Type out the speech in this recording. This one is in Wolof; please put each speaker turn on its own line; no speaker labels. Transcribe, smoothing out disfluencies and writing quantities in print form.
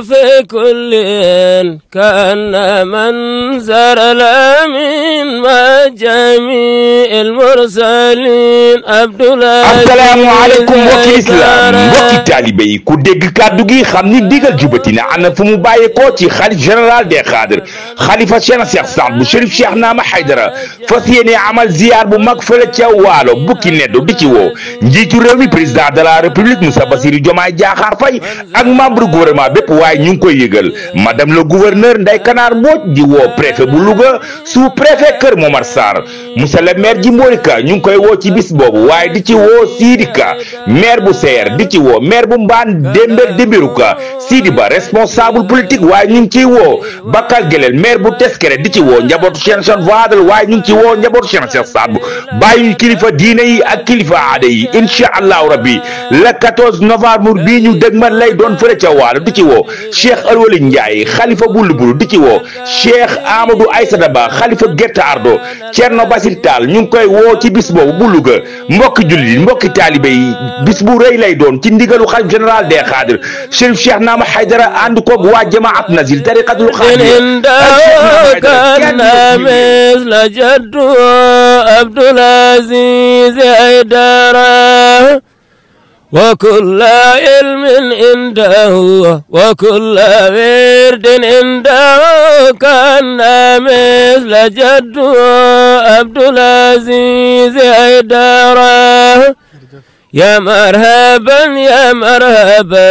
في كل كأن منظر الأمين مع جميع المرسلين عبد الله.
asalaamaaleykum mbokki islam mbokki taalibe yi ku dégg kàddu gi xam ni digal jubati na ana fu mu bàyyeekoo ci xalif général des xaadir xalifa Cheikh Saad bu Chérif Cheikh Naama Haydara fas yéene amal ziar bu mag fële ca Waalo bukki neddu di ci woo njiitu réew mi président de la république Moussa Bassirou Diomaye Diakhar Faye ak membre gouvernement bépp waaye ñu ngi koy yëgal madame le gouverneur Ndeye Kanar Mbodj di woo préfet bu Louga sous préfet Kër Momar Sarr monsieur le maire Djimbori Ka ñu ngi koy woo ci bis boobu waaye di ci woo Sidi Ka maire bu Seer di ci woo maire bu Mbaan Dembel Dembiru Ka Sidi Ba responsable politique waaye ñu ngi ciy woo Bakal Gelel maire bu Teskere di ci woo njabootu Cheikh Vadal waaye ñu ngi ci woo njabootu Cheikh Saad bu bàyyi kilifa diine yi ak kilifa aada yi incha allahu rabbi le 14 novembre bii ñu dëgmal lay doon fële ca Waalo di ci woo Cheikh Alwali Ndiaye xalifa Bulbul di ci woo Cheikh Amadou Aïssata Ba xalifa Gerte Ardo Thierno Basir Tall ñu ngi koy woo ci bis boobu bu Louga mbokki jullit mbokki taalibe yi bis bu rëy lay doon ci ndigalu xalif général des xaadir Chérif Cheikh Naama Haydara ànd koog waa jamaat nazil tariqatul xaadir
مثل جد عبد العزيز حيدر وكل علم عنده وكل ورد عنده كان مثل جد عبد العزيز حيدر يا مرحبا يا مرحبا.